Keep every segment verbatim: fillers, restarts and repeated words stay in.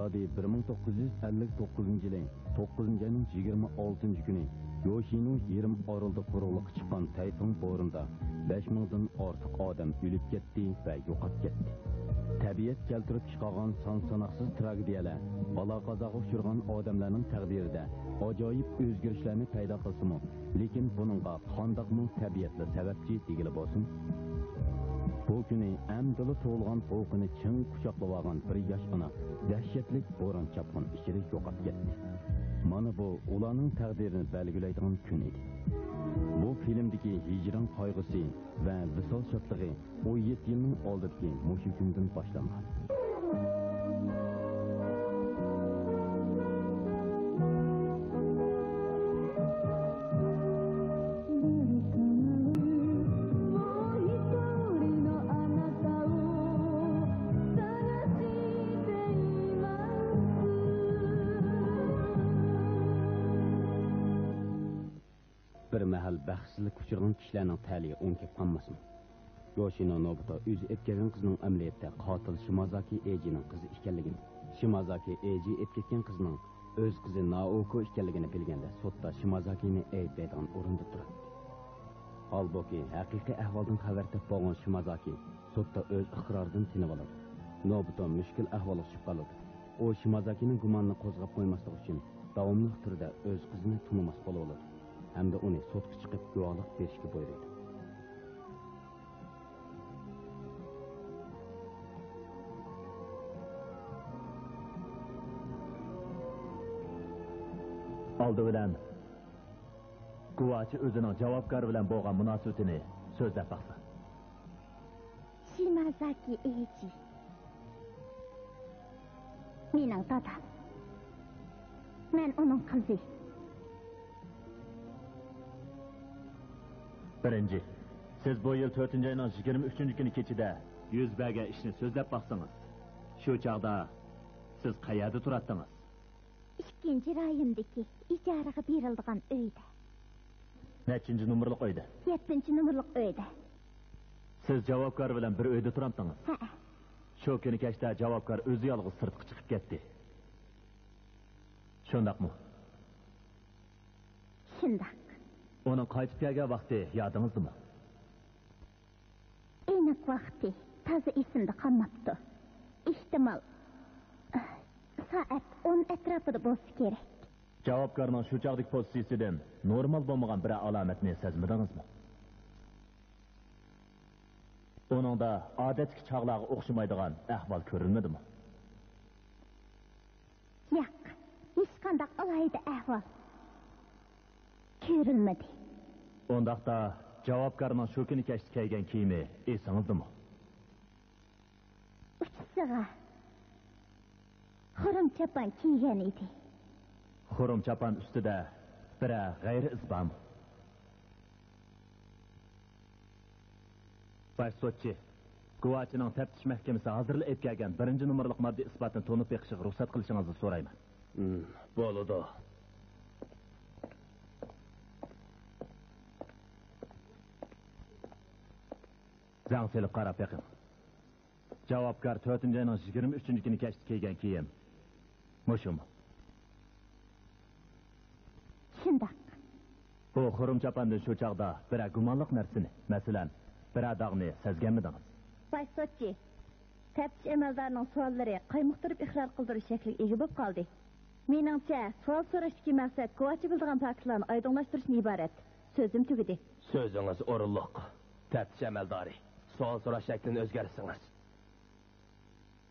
بىر مىڭ توققۇز يۈز ئەللىك توققۇزىنچى يىلى توققۇزىنچى ئاينىڭ يىگىرمە ئالتىنچى كۈنى يوشىنو يېرىم ئارىلىدا قۇرۇقلۇققا چىققان تەيفۇڭ بورىنىدا بەش مىڭدىن ئارتۇق ئادەم ئۆلۈپ كەتتى ۋە يوقاپ كەتتى. تەبىئەت كەلتۈرۈپ چىقارغان سان-ساناقسىز تراگېدىيەلەر، بالا-قازاغا ئۇچرىغان ئادەملەرنىڭ تەقدىرىدە ئاجايىپ ئۆزگىرىشلەرنى پەيدا قىلسىمۇ، لېكىن بۇنىڭغا قانداقمۇ تەبىئەتلا سەۋەبچى دېگىلى بولسۇن؟ بۇ كۈنى ئەمدىلا تۇغۇلغان پوقىنى چىڭ قۇچاقلىۋالغان بىر ياش ئانا دەھشەتلىك بوران-چاپقۇن ئىچىدە يوقاپ كەتتى. مانا بۇ ئۇلارنىڭ تەقدىرىنى بەلگىلەيدىغان كۈن ئىدى. بۇ فىلىمدىكى ھىجران قايغۇسى ۋە ۋىسال شادلىقى ئون يەتتە يىلنىڭ ئالدىدىكى مۇشۇ كۈندىن باشلانغان. بىر مەھەل بەختسىزلىككە ئۇچرىغان كىشىلەرنىڭ تەلىيى ئوڭ كەپ قالماسمۇ؟ يوشىنو نوبۇتو ئۆزى ئېلىپ كەلگەن قىزنىڭ ئەمەلىيەتتە قاتىل شىمازاكى ئېيجىنىڭ قىزى ئىكەنلىكىنى، شىمازاكى ئېيجى ئېلىپ كەتكەن قىزنىڭ ئۆز قىزى نائوكو ئىكەنلىكىنى بىلگەندە سوتتا شىمازاكىنى ئەيىبلەيدىغان ئورۇندا تۇراتتى. ھالبۇكى، ھەقىقىي ئەھۋالدىن خەۋەر تېپىپ بولغان شىمازاكى سوتتا ئۆز ئىقرارىدىن تېنىۋالىدۇ. نوبۇتو مۈشكۈل ئەھۋالغا چۈشۈپ قالىدۇ. ئۇ شىمازاكىنىڭ گۇمانىنى قوزغاپ قويماسلىق ئۈچۈن، داۋاملىق تۈردە ئۆز قىزىنى تونۇماس بولۇۋالىدۇ ھەمدە ئۇنى سوتقا چىقىپ گۇۋاھلىق بېرىشكە بۇيرۇيدۇ. ئالدى بىلەن، گۇۋاچى ئۆزىنىڭ جاۋابكار بىلەن بولغان مۇناسىۋىتىنى سۆزلەپ باقسا. شىمازاكى ئېيجى. مېنىڭ دادام. مەن ئۇنىڭ قىزى. بىرىنچى، سىز بۇ يىل تۆتىنچى ئاينىڭ يىگىرمە ئۈچىنچى كۈنى كېچىدە يۈز بەرگەن ئىشنى سۆزلەپ باقسىڭىز. شۇ چاغدا سىز قەيەردە تۇراتتىڭىز؟ ئىككىنچى رايوندىكى ئىجارىگە بېرىلىدىغان ئۆيدە. نەچچىنچى نومۇرلۇق ئۆيدە؟ يەتتىنچى نومۇرلۇق ئۆيدە. سىز جاۋابكار بىلەن بىر ئۆيدە تۇرامتىڭىز؟ ھەئە. شۇ كۈنى كەچتە جاۋابكار ئۆزى يالغۇز سىرتقا چىقىپ كەتتى. شۇنداقمۇ؟ شۇنداق. ئۇنىڭ قايتىپ كەلگەن ۋاقتى يادىڭىزدىمۇ؟ ئېنىق ۋاقتى تازا ئېسىمدە قالماپتۇ. ئېھتىمال، سائەت ئون ئەتراپىدا بولسا كېرەك. جاۋابكارنىڭ شۇ چاغدىكى پوزىتسىيىسىدىن نورمال بولمىغان بىرەر ئالامەتنى سەزمىدىڭىزمۇ؟ ئۇنىڭدا ئادەتتىكى چاغلارغا ئوخشىمايدىغان ئەھۋال كۆرۈلمىدىمۇ؟ ياق، ھېچقانداق ئالاھىدە ئەھۋال كۆرۈلمىدى. ئۇنداقتا، جاۋابكارنىڭ شۇ كۈنى كەچتە كىيگەن كىيىمى ئېسىڭىزدىمۇ؟ ئۇچىسىغا خۇرۇم چاپان كىيگەن ئىدى. خۇرۇم چاپان ئۈستىدە بىرەر غەيرىي ئىز بارمۇ؟ باش سوتچى، گۇۋاچىنىڭ تەپتىش مەھكىمىسى ھازىرلا ئېلىپ كەلگەن بىرىنچى نومۇرلۇق ماددىي ئىسپاتنى تونۇپ بېقىشىغا رۇخسەت قىلىشىڭىزنى سورايمەن. ھىم، بولىدۇ. زەڭ سېلىپ قاراپ بېقىڭ. جاۋابكار تۆتىنچى ئاينىڭ يىگىرمە ئۈچىنچى كۈنى كەچتە كىيگەن كىيىم مۇشۇمۇ؟ شۇنداق. بۇ خۇرۇم چاپاندىن شۇ چاغدا بىرەر گۇمانلىق نەرسىنى، مەسىلەن، بىرەر داغنى سەزگەنمىدىڭىز؟ باش سوتچى، تەپتىش ئەمەلدارىنىڭ سوئاللىرى قايمۇقتۇرۇپ ئىقرار قىلدۇرۇش شەكلىگە ئىگە بولۇپ قالدى. مېنىڭچە، سوئال سوراشتىكى مەقسەت گۇۋاچى بىلىدىغان پاكىتلارنى ئايدىڭلاشتۇرۇشتىن ئىبارەت. سۆزۈم تۈگىدى. سۆزىڭىز ئورۇنلۇق. تەپتىش ئەمەلدارى، سوئال سوراش شەكلىنى ئۆزگەرتسىڭىز.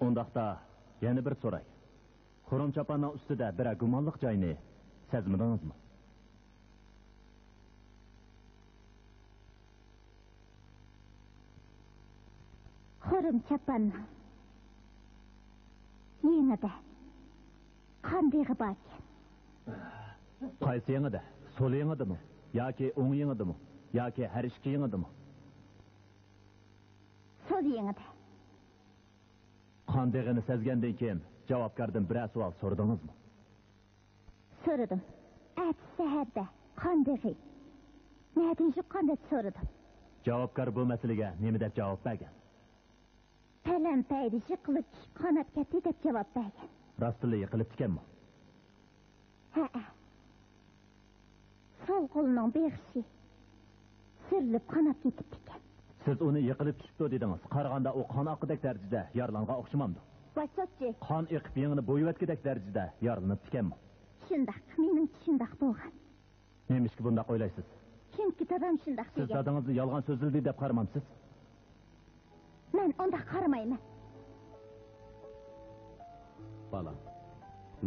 ئۇنداقتا، يەنە بىر سوراي. خۇرۇم چاپاننىڭ ئۈستىدە بىرەر گۇمانلىق جاينى سەزمىدىڭىزمۇ؟ خۇرۇم چاپاننىڭ يېڭىدا قان دېغى باركەن. قايسى يېڭىدا؟ سول يېڭىدىمۇ؟ ياكى ئوڭ يېڭىدىمۇ؟ ياكى ھەر ئىككى يېڭىدىمۇ؟ سول يېڭىدا. قان دېغىنى سەزگەندىن كېيىن، جاۋابكاردىن بىرەر سوئال سورىدىڭىزمۇ؟ سورىدىم. ئەتىسى سەھەردە قان دېغى نەدىن يۇققان دەپ سورىدىم. جاۋابكار بۇ مەسىلىگە نېمە دەپ جاۋاب بەرگەن؟ پەلەمپەيدە يىقىلىپ چۈشۈپ قاناپ كەتتى دەپ جاۋاب بەرگەن. راستتىنلا يىقىلىپتىكەنمۇ؟ ھەئە. سول قولىنىڭ بېغىشى سىيرىلىپ قاناپ كېتىپتىكەن. سىز ئۇنى يىقىلىپ چۈشۈپتۇ دېدىڭىز. قارىغاندا ئۇ قان ئاققۇدەك دەرىجىدە يارىلانغان ئوخشىمامدۇ؟ ۋاي سوتچى! قان ئېقىپ يېڭىنى بويىۋەتكۈدەك دەرىجىدە يارىلىنىپتىكەنمۇ؟ شۇنداق، مېنىڭچە شۇنداق بولغان. نېمىشقا بۇنداق ئويلايسىز؟ چۈنكى دادام شۇنداق دېگەن. سىز دادىڭىزنى يالغان سۆزلىدى دەپ قارىمامسىز؟ مەن ئۇنداق قارىمايمەن. بالام،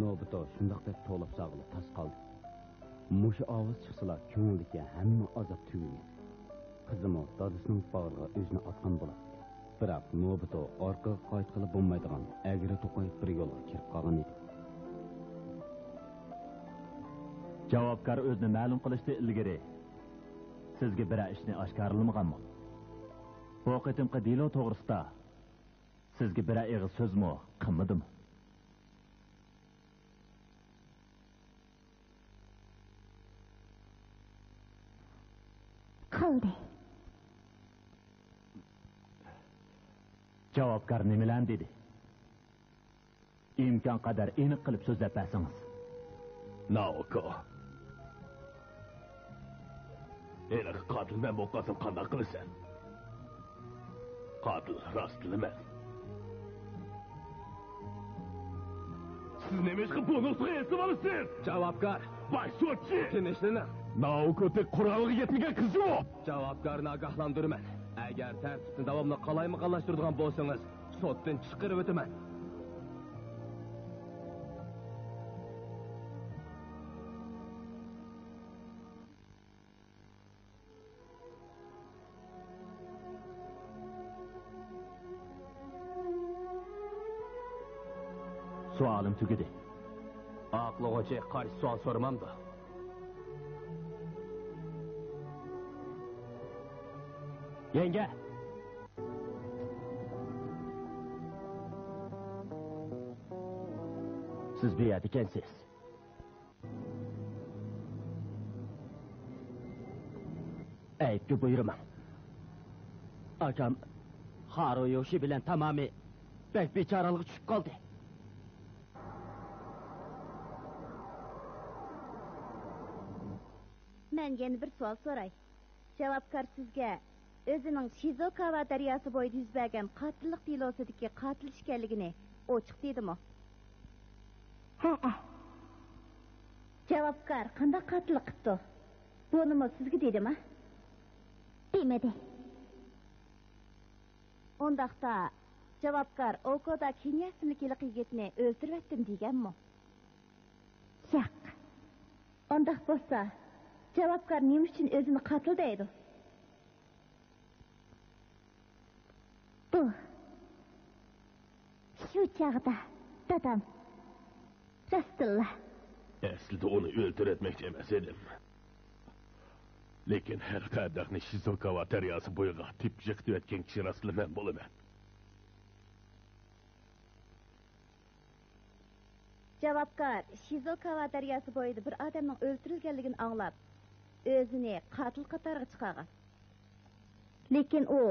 نوبۇتو شۇنداق دەپ توۋلاپ چاغىلى تاس قالدى. مۇشۇ ئاۋاز چىقسىلا، كۆڭلىدىكى ھەممە ئازاب تۈگىگەن. قىزىمۇ دادىسىنىڭ باغرىغا ئۆزىنى ئاتقان بولاتتى. بىراق نوبۇتو ئارقىغا قايتقىلى بولمايدىغان ئەگرى-توقاي بىر يولغا كىرىپ قالغان ئىدى. جاۋابكار ئۆزىنى مەلۇم قىلىشتىن ئىلگىرى سىزگە بىرەر ئىشنى ئاشكارىلىمىغانمۇ؟ بۇ قېتىمقى دېلو توغرىسىدا سىزگە بىرەر ئېغىز سۆزمۇ قىلمىدىمۇ؟ قىلدى. جاۋابكار نېمىلەرنى دېدى؟ ئىمكان قەدەر ئېنىق قىلىپ سۆزلەپ بەرسىڭىز. نائوكو. ھېلىقى قاتىل مەن بولۇپ قالسام قانداق قىلىسەن؟ قاتىل راستلا مەن. سىز نېمىشقا بۇ نۇسخىنى ئېسىۋالىسىز؟ جاۋابكار. باش سوتچى! تىنچلىنىڭ. نائوكو تېخى قورالىغا يەتمىگەن قىزچۇ! جاۋابكارنى ئاگاھلاندۇرىمەن. ئەگەر تەرتىپنى داۋاملىق قالايمىقانلاشتۇرىدىغان بولسىڭىز، سوتتىن چىقىرىۋېتىمەن. سوئالىم تۈگىدى. ئاقلىغۇچى قارشى سوئال سورىمامدۇ؟ يەڭگە! سىز بۇ يەردىكەنسىز. ئەيىبكە بۇيرۇماڭ. ئاكام خارۇ يوشى بىلەن تامامى بەك بىچارىلىققا چۈشۈپ قالدى. مەن يەنە بىر سوئال سوراي. جاۋابكار سىزگە ئۆزىنىڭ شىزوكاۋا دەرياسى بويىدا يۈز بەرگەن قاتىللىق دېلوسىدىكى قاتىل ئىكەنلىكىنى ئوچۇق دېدىمۇ؟ ھەئە. جاۋابكار قانداق قاتىللىق قىپتۇ؟ بۇنىمۇ سىزگە دېدىما؟ دېمىدى. ئۇنداقتا، جاۋابكار ئوكودا كېنيا ئىسىملىك ھېلىقى يىگىتنى ئۆلتۈرۈۋەتتىم دېگەنمۇ؟ ياق. ئۇنداق بولسا، جاۋابكار نېمە ئۈچۈن ئۆزىنى قاتىل دەيدۇ؟ بۇ، شۇ چاغدا دادام راستتىنلا. ئەسلىدە ئۇنى ئۆلتۈرۈۋەتمەكچى ئەمەس ئىدىم. لېكىن ھەر قەدەقنى شىزوكاۋا دەرياسى بويىغا تېپىپ يىقىتىۋەتكەن كىشى راستلا مەن بولىمەن. جاۋابكار شىزوكاۋا دەرياسى بويىدا بىر ئادەمنىڭ ئۆلتۈرۈلگەنلىكىنى ئاڭلاپ، ئۆزىنى قاتىل قاتارىغا چىقارغان. لېكىن ئۇ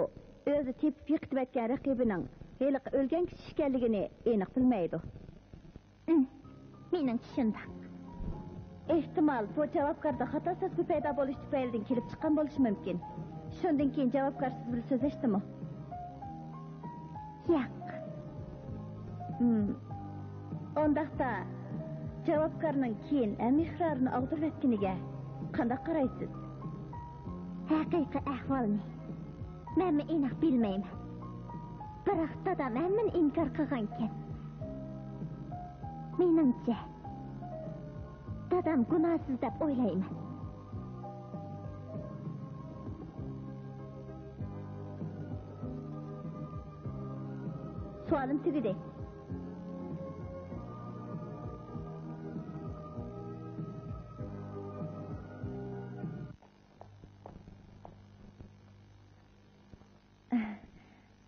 ئۆزى تېپىپ يىقىتىۋەتكەن رەقىبىنىڭ ھېلىقى ئۆلگەن كىشى ئىكەنلىكىنى ئېنىق بىلمەيدۇ. ئىم، مېنىڭچە شۇنداق. ئېھتىمال، بۇ جاۋابكاردا خاتا سەزگۈ پەيدا بولۇش تۈپەيلىدىن كېلىپ چىققان بولۇشى مۇمكىن. شۇندىن كېيىن جاۋابكار سىز بىلەن سۆزلەشتىمۇ؟ ياق. ھىم. ئۇنداقتا، جاۋابكارنىڭ كېيىن ھەممە ئىقرارىنى ئاغدۇرۇۋەتكىنىگە قانداق قارايسىز؟ ھەقىقىي ئەھۋالنى مەنمۇ ئېنىق بىلمەيمەن. بىراق دادام ھەممىنى ئىنكار قىلغانىكەن. مېنىڭچە، دادام گۇناھسىز دەپ ئويلايمەن. سوئالىم تۈگىدى.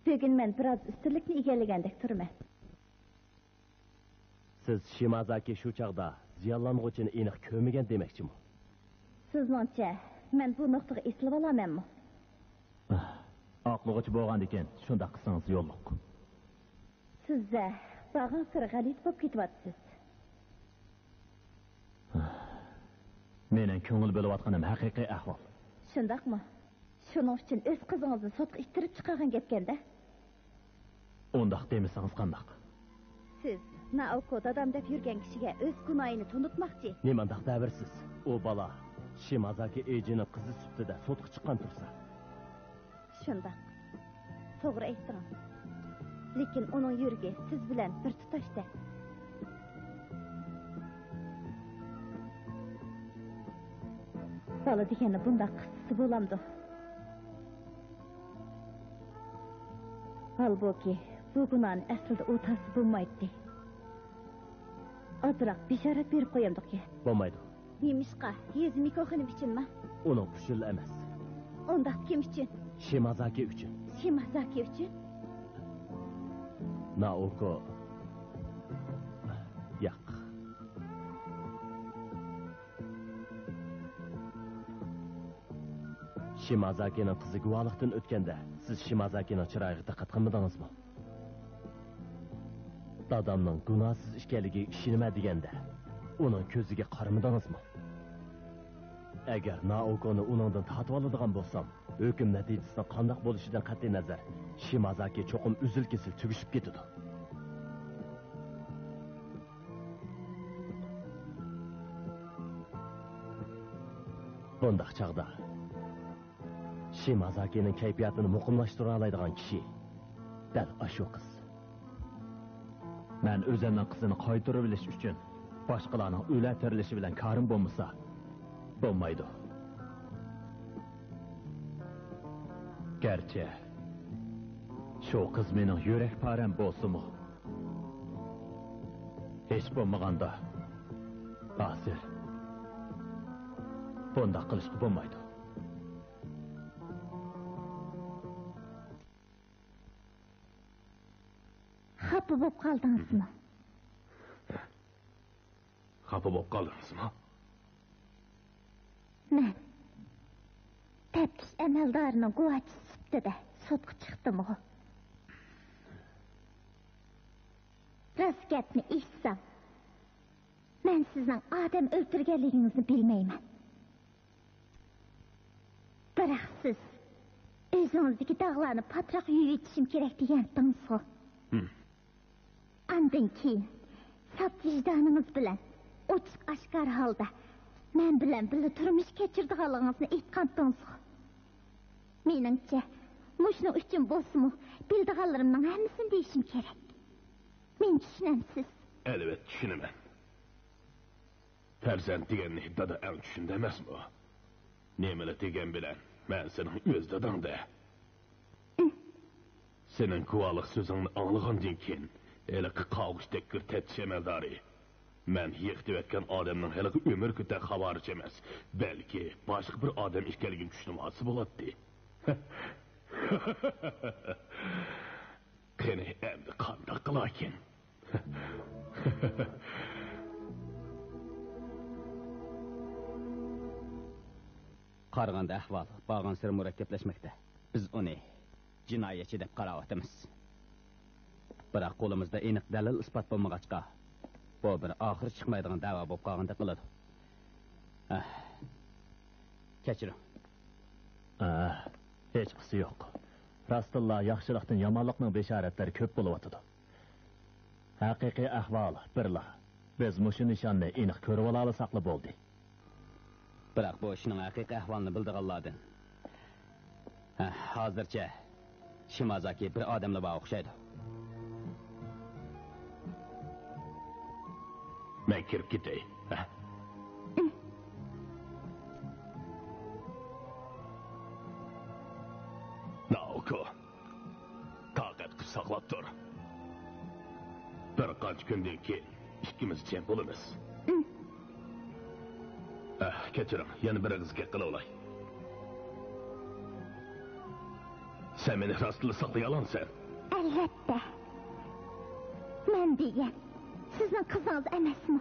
بۈگۈن مەن بىراز ئۈستۈنلۈكنى ئىگىلىگەندەك تۇرىمەن. سىز شىمازاكى شۇ چاغدا زىيانلانغۇچىنى ئېنىق كۆرمىگەن دېمەكچىمۇ؟ سىزنىڭچە، مەن بۇ نۇقتىغا ئېسىلىۋالامەنمۇ؟ ئاقلىغۇچى بولغاندىكىن، شۇنداق قىلسىڭىز يوللۇق. سىزدە بارغانسېرى غەلىتە بولۇپ كېتىۋاتىسىز. مېنىڭ كۆڭۈل بۆلۈۋاتقىنىم ھەقىقىي ئەھۋال. شۇنداقمۇ؟ شۇنىڭ ئۈچۈن ئۆز قىزىڭىزنى سوتقا ئىتتىرىپ چىقارغان گەپكەندە؟ ئۇنداق دېمىسىڭىز قانداق؟ سىز نائوكو دادام دەپ يۈرگەن كىشىگە ئۆز گۇناھىنى تونۇتماقچى. نېمانداق دەۋرسىز؟ ئۇ بالا شىمازاكى ئېيجىنىڭ قىزى سۈپىتىدە سوتقا چىققان تۇرسا. شۇنداق. توغرا ئېيتتىڭىز. لېكىن ئۇنىڭ يۈرىكى سىز بىلەن بىر تۇتاشتەك. بالا دېگەننى بۇنداق قىلسا بولامدۇ؟ ھالبۇكى، بۇ گۇناھنى ئەسلىدە ئۇ تارتسا بولمايتتى. ئازراق بېشارەت بېرىپ قويامدۇقكەن؟ بولمايدۇ. نېمىشقا؟ يۈزۈمىكو خېنىم ئۈچۈنمۇ؟ ئۇنىڭ ئۈچۈنلا ئەمەس. ئۇنداق كىم ئۈچۈن؟ شىمازاكى ئۈچۈن. شىمازاكى ئۈچۈن؟ نائوكو. ياق. شىمازاكىنىڭ قىزى گۇۋاھلىقتىن ئۆتكەندە، سىز شىمازاكىنىڭ چىرايىغا دىققەت قىلمىدىڭىزمۇ؟ دادامنىڭ گۇناھسىز ئىكەنلىكىگە ئىشىنىمەن دېگەندە، ئۇنىڭ كۆزىگە قارىمىدىڭىزمۇ؟ ئەگەر نائوكونى ئۇنىڭدىن تارتىۋالىدىغان بولسام، ھۆكۈم نەتىجىسىنىڭ قانداق بولۇشىدىن قەتئىينەزەر، شىمازاكى چوقۇم ئۈزۈل-كېسىل تۈگىشىپ كېتىدۇ. بۇنداق چاغدا شىمازاكىنىڭ كەيپىياتىنى مۇقىملاشتۇرالايدىغان كىشى دەل ئاشۇ قىز. مەن ئۆزۈمنىڭ قىزىنى قايتۇرۇۋېلىش ئۈچۈن باشقىلارنىڭ ئۆلە تىرىلىشى بىلەن كارىم بولمىسا، بولمايدۇ. گەرچە شۇ قىز مېنىڭ يۈرەك پارەم بولسىمۇ، ھېچ بولمىغاندا ھازىر بۇنداق قىلىشقا بولمايدۇ. خاپا بولۇپ قالدىڭىزمۇ؟ خاپا بولۇپ قالدىڭىزمۇ؟ مەن تەپتىش ئەمەلدارىنىڭ گۇۋاھچىسى سۈپىتىدە سوتقا چىقتىمغۇ. راست گەپنى ئېيتسام، مەن سىزنىڭ ئادەم ئۆلتۈرگەنلىكىڭىزنى بىلمەيمەن. بىراق سىز ئۆزىڭىزدىكى داغلارنى پاتراق يۇيۇۋېتىشىم كېرەك دېگەنتىڭىزغۇ؟ ھىم. ئاندىن كېيىن ساپ ۋىجدانىڭىز بىلەن ئوچۇق-ئاشكارا ھالدا مەن بىلەن بىللە تۇرمۇش كەچۈرىدىغانلىقىڭىزنى ئېيتقانتىڭىزغۇ؟ مېنىڭچە، مۇشۇنىڭ ئۈچۈن بولسىمۇ، بىلىدىغانلىرىمنىڭ ھەممىسىنى دېيىشىم كېرەك. مېنى چۈشىنەمسىز؟ ئەلۋەتتە چۈشىنىمەن. پەرزەنت دېگەننى دادا ئەڭ چۈشىنىدۇ ئەمەسمۇ؟ نېمىلا دېگەن بىلەن، مەن سېنىڭ ئۆز داداڭدە. سېنىڭ گۇۋاھلىق سۆزۈڭنى ئاڭلىغاندىن كېيىن، ھېلىقى قاۋۇش تەككۈر تەپتىش ئەمەلدارى، مەن يىقىتىۋەتكەن ئادەمنىڭ ھېلىقى ئۆمۈر كۈتەر خاۋارچى ئەمەس، بەلكى باشقا بىر ئادەم ئىكەنلىكىنى چۈشىنىۋالسا بولاتتى. قېنى، ئەمدى قانداق قىلاركىن؟ قارىغاندا ئەھۋال بارغانسېرى مۇرەككەپلەشمەكتە. بىز ئۇنى جىنايەتچى دەپ قاراۋاتىمىز. بىراق قولىمىزدا ئېنىق دەلىل-ئىسپات بولمىغاچقا، بۇ بىر ئاخىرى چىقمايدىغان دەۋا بولۇپ قالغاندەك قىلىدۇ. ئەھ. كەچۈرۈڭ. ئەھ، ھېچقىسى يوق. راستتىنلا ياخشىلىقتىن يامانلىقنىڭ بېشارەتلىرى كۆپ بولۇۋاتىدۇ. ھەقىقىي ئەھۋال بىرلا. بىز مۇشۇ نىشاننى ئېنىق كۆرۈۋالالىساقلا بولدى. بىراق بۇ ئىشنىڭ ھەقىقىي ئەھۋالىنى بىلىدىغانلاردىن، ھە، ھازىرچە شىمازاكى بىر ئادەملا بار ئوخشايدۇ. مەن كىرىپ كېتەي. ھە. نائوكو. تاقەت قىپ ساقلاپ تۇر. بىر قانچە كۈندىن كېيىن ئىككىمىز جەم بولىمىز. ئەھ، كەچۈرۈڭ، يەنە بىر ئېغىز گەپ قىلىۋالاي. سەن مېنى راستلا ساقلىيالامسەن؟ ئەلۋەتتە. مەن دېگەن سىزنىڭ قىزىڭىز ئەمەسمۇ؟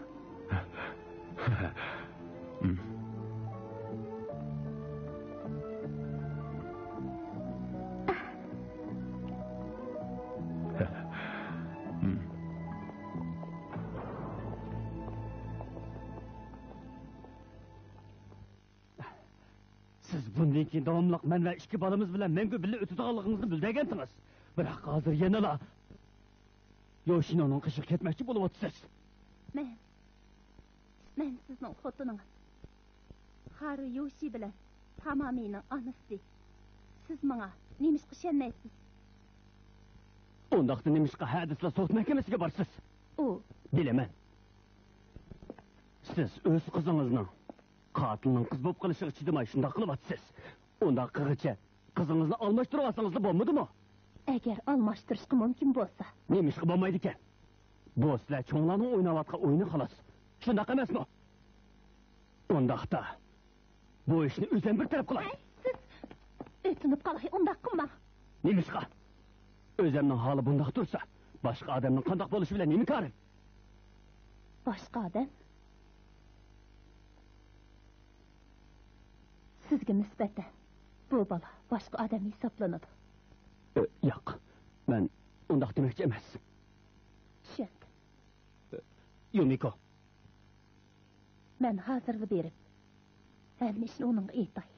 بۇندىن كېيىن داۋاملىق مەن ۋە ئىككى بالىمىز بىلەن مەڭگۈ بىللە ئۆتىدىغانلىقىڭىزنى بىلدۈرگەنتىڭىز. بىراق ھازىر يەنىلا يوشىنونىڭ قېشىغا كەتمەكچى بولۇۋاتىسىز. مەن، مەن سىزنىڭ خوتۇنىڭىز. خارى يوشى بىلەن تامامىنىڭ ئانىسى. سىز ماڭا نېمىشقا ئىشەنمەيسىز؟ ئۇنداقتا نېمىشقا ھە دېسىلا سوت مەھكىمىسىگە بارىسىز؟ ئۇ. بىلىمەن. سىز ئۆز قىزىڭىزنىڭ قاتىلنىڭ قىز بولۇپ قېلىشىغا چىدىماي شۇنداق قىلىۋاتىسىز. ئۇنداق قىلغىچە قىزىڭىزنى ئالماشتۇرۇۋالسىڭىزلا بولمىدىمۇ؟ ئەگەر ئالماشتۇرۇشقا مۇمكىن بولسا. نېمىشقا بولمايدىكەن؟ بۇ سىلەر چوڭلارنىڭ ئويناۋاتقان ئويۇنى خالاس. شۇنداق ئەمەسمۇ؟ ئۇنداقتا بۇ ئىشنى ئۆزۈم بىر تەرەپ قىلاي. ھەي، سىز ئۆتۈنۈپ قالاي، ئۇنداق قىلماڭ. نېمىشقا؟ ئۆزۈمنىڭ ھالى بۇنداق تۇرسا، باشقا ئادەمنىڭ قانداق بولۇشى بىلەن نېمە كارىم؟ باشقا ئادەم؟ سىزگە نىسبەتەن بۇ بالا باشقا ئادەم ھېسابلىنىدۇ. ئە، ياق، مەن ئۇنداق دېمەكچى ئەمەس. چۈشەندىم. ئە، يۇمىكو. مەن ھازىرلا بېرىپ، ھەممە ئىشنى ئۇنىڭغا ئېيتاي.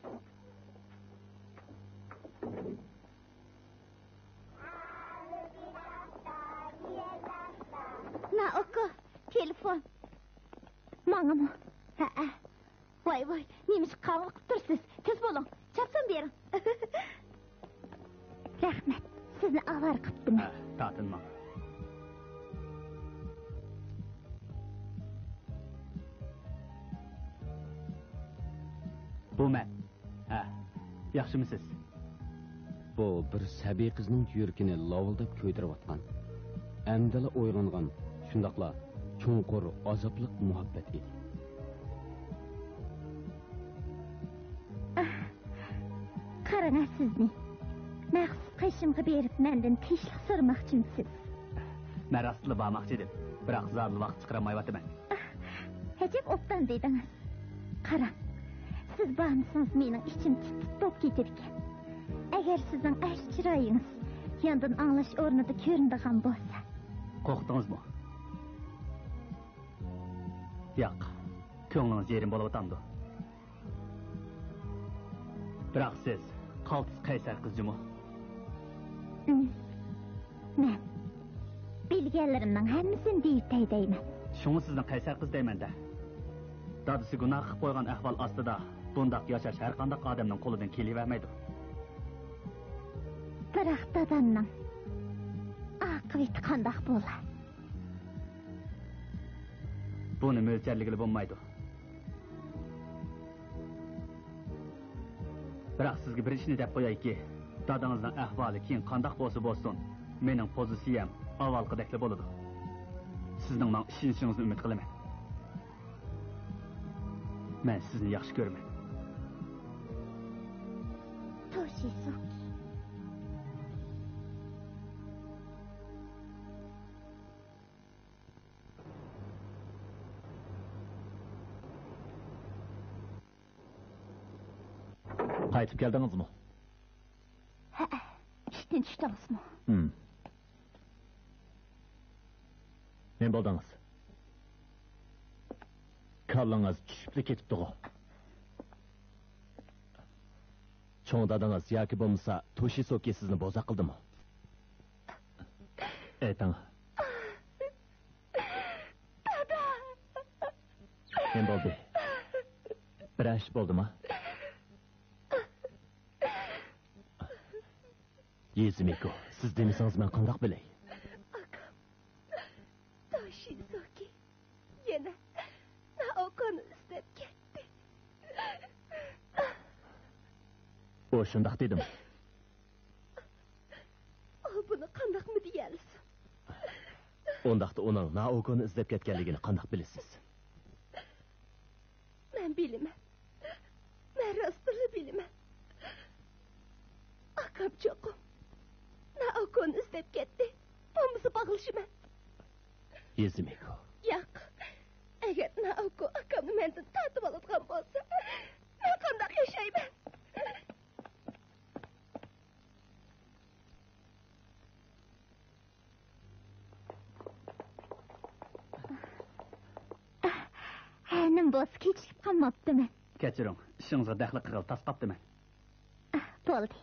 نائوكو، تېلېفون. ماڭىمۇ؟ ھەئە. ۋاي، ۋاي، نېمىشقا قاۋغا قىلىپ تۇرىسىز؟ تېز بولۇڭ، چاپسان بېرىڭ. رەھمەت، سىزنى ئاۋارە قىپتىمەن. ھە، تارتىنماڭ. بۇ مەن. ھە، ياخشىمۇسىز؟ بۇ بىر سەبىي قىزنىڭ يۈرىكىنى لاۋۇلداپ كۆيدۈرۈۋاتقان، ئەمدىلا ئويغانغان، شۇنداقلا چوڭقۇر ئازابلىق مۇھەببەت ئىدى. ئاھ، قاراڭە سىزنى. مەخسۇس قېشىمغا بېرىپ مەندىن تىنچلىق سورىماقچىمۇسىز؟ مەن راستلا بارماقچى ئىدىم، بىراق زادىلا ۋاقىت چىقىرالمايۋاتىمەن. ئاھ، ئەجەب ئوبدان دېدىڭىز. قاراڭ، سىز بارمىسىڭىز مېنىڭ ئىچىم تىت-تىت بولۇپ كېتىدىكەن. ئەگەر سىزنىڭ ئاشۇ چىرايىڭىز ياندىن ئاڭلاش ئورنىدا كۆرۈنىدىغان بولسا. قورقتىڭىزمۇ؟ ياق، كۆڭلىڭىز يېرىم بولۇۋاتامدۇ؟ بىراق سىز قالتىس قەيسەر قىز جۇمۇ. ئىم، مەن بىلگەنلىرىمنىڭ ھەممىسىنى دېيىتەي دەيمەن. شۇڭا سىزنى قەيسەر قىز دەيمەن-دە. دادىسى گۇناھ قىلىپ قويغان ئەھۋال ئاستىدا بۇنداق ياشاش ھەرقانداق ئادەمنىڭ قولىدىن كېلىۋەرمەيدۇ. بىراق دادامنىڭ ئاقىۋىتى قانداق بولا؟ بۇنى مۆلچەرلىگىلى بولمايدۇ. بىراق سىزگە بىر ئىشنى دەپ قويايكى، دادىڭىزنىڭ ئەھۋالى كېيىن قانداق بولسا بولسۇن، مېنىڭ پوزىتسىيەم ئاۋۋالقىدەكلا بولىدۇ. سىزنىڭ ماڭا ئىشىنىشىڭىزنى ئۈمىد قىلىمەن. مەن سىزنى ياخشى كۆرىمەن. توشىسۇكى. قايتىپ كەلدىڭىزمۇ؟ ھەئە، ئىشتىن چۈشتىڭىزمۇ؟ ھىم. نېمە بولدىڭىز؟ كاللىڭىز چۈشۈپلا كېتىپتىغۇ. چوڭ دادىڭىز ياكى بولمىسا توشىسۇكى سىزنى بوزەك قىلدىمۇ؟ ئېيتىڭ. دادا! نېمە بولدى؟ بىرەر ئىش بولدىمۇ؟ يېزىمىكو، سىز دېمىسىڭىز مەن قانداق بىلەي؟ ئاكام توشىزۇكى يەنە نائوكونى ئىزدەپ كەتتى. ئۇ شۇنداق دېدىمۇ؟ ئۇ بۇنى قانداقمۇ دېيەلىسۇن؟ ئۇنداقتا ئۇنىڭ نائوكونى ئىزدەپ كەتكەنلىكىنى قانداق بىلىسىز؟ مەن بىلىمەن. مەن راستتىنلا بىلىمەن. ئاكام چوقۇم نائوكونى ئىزدەپ كەتتى. بولمىسا باغلىشىمەن. يېزىمىكو. ياق. ئەگەر نائوكو ئاكامنى مەندىن تارتىۋالىدىغان بولسا، مەن قانداق ياشايمەن؟ ھە، نېمە بولسا كېچىكىپ قالماپتىمەن. كەچۈرۈڭ، ئىشىڭىزغا دەخلى قىلغىلى تاس قاپتىمەن. بولدى.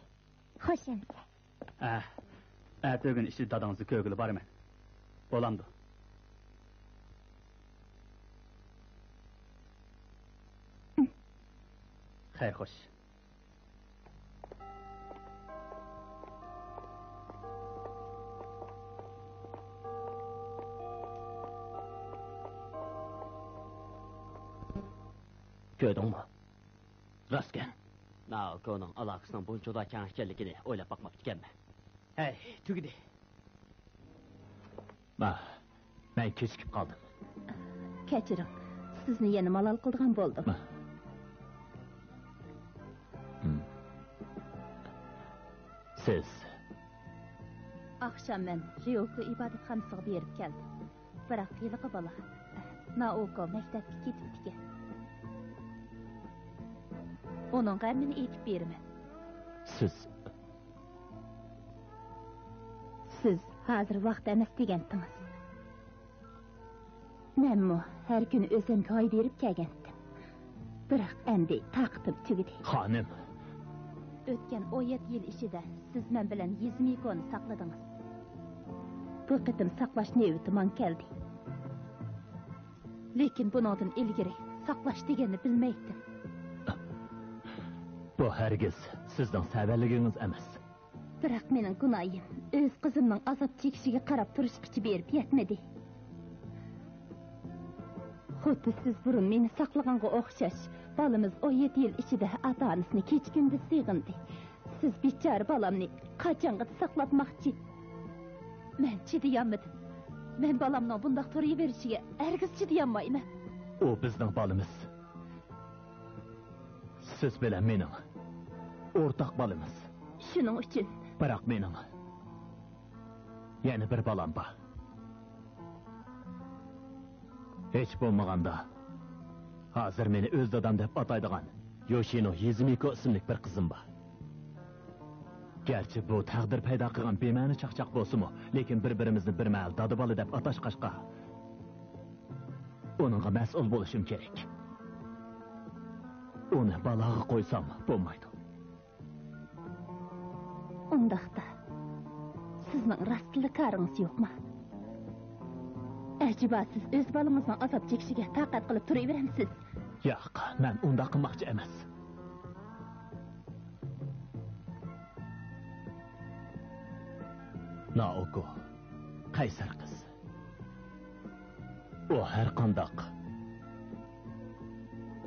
خوش ئەمىسە. ئە، ئەتىگۈن ئىچىدە داداڭىزنى كۆرگىلى بارىمەن. بولامدۇ؟ خەير، خوش. كۆردۈڭمۇ؟ راستكەن. نائوكونىڭ ئالاقىسىنىڭ بۇنچىۋالا كەڭ ئىكەنلىكىنى ئويلاپ باقماپتىكەنمەن. ھەي، تۈگىدى. ما، مەن كېچىكىپ قالدىم. كەچۈرۈڭ، سىزنى يەنە مالال قىلىدىغان بولدۇم. ما. ھىم. سىز. ئاخشام مەن رىئوكۇ ئىبادەتخانىسىغا بېرىپ كەلدىم. بىراق ھېلىقى بالا، نائوكو مەكتەپكە كېتىپتىكەن. ئۇنىڭغا ھەممىنى ئېيتىپ بېرىمەن. سىز. سىز ھازىر ۋاقىت ئەمەس دېگەنتىڭىز. مەنمۇ ھەر كۈنى ئۆزۈمگە ھاي بېرىپ كەلگەنتىم. بىراق ئەمدى تاقىتىم تۈگىدى. خانىم! ئۆتكەن ئون يەتتە يىل ئىچىدە سىز مەن بىلەن يىزمىكونى ساقلىدىڭىز. بۇ قېتىم ساقلاش نۆۋىتى ماڭا كەلدى. لېكىن بۇنىڭدىن ئىلگىرى ساقلاش دېگەننى بىلمەيتتىم. بۇ ھەرگىز سىزنىڭ سەۋەنلىكىڭىز ئەمەس. بىراق مېنىڭ گۇناھىم ئۆز قىزىمنىڭ ئازاب چېكىشىگە قاراپ تۇرۇشقىچە بېرىپ يەتمىدى. خۇددى سىز بۇرۇن مېنى ساقلىغانغا ئوخشاش، بالىمىز ئون يەتتە يىل ئىچىدە ئاتا-ئانىسىنى كېچە-كۈندۈز سېغىندى. سىز بىچارە بالامنى قاچانغىچە ساقلاتماقچى؟ مەن چىدىيالمىدىم. مەن بالامنىڭ بۇنداق تۇرۇۋېرىشىگە ھەرگىز چىدىيالمايمەن. ئۇ بىزنىڭ بالىمىز. سىز بىلەن مېنىڭ ئورتاق بالىمىز. شۇنىڭ ئۈچۈن. بىراق مېنىڭ يەنە بىر بالام بار. ھېچ بولمىغاندا، ھازىر مېنى ئۆز دادام دەپ ئاتايدىغان يوشىنو يىزمىكو ئىسىملىك بىر قىزىم بار. گەرچە بۇ تەقدىر پەيدا قىلغان بىمەنە چاقچاق بولسىمۇ، لېكىن بىر-بىرىمىزنى بىر مەھەل دادا-بالا دەپ ئاتاشقاچقا، ئۇنىڭغا مەسئۇل بولۇشۇم كېرەك. ئۇنى بالاغا قويسام بولمايدۇ. ئۇنداقتا، سىزنىڭ راستلا كارىڭىز يوقما؟ ئەجەبا سىز ئۆز بالىڭىزنىڭ ئازاب چېكىشىگە تاقەت قىلىپ تۇرۇۋېرەمسىز؟ ياق، مەن ئۇنداق قىلماقچى ئەمەس. نائوكو، قەيسەر قىز. ئۇ ھەرقانداق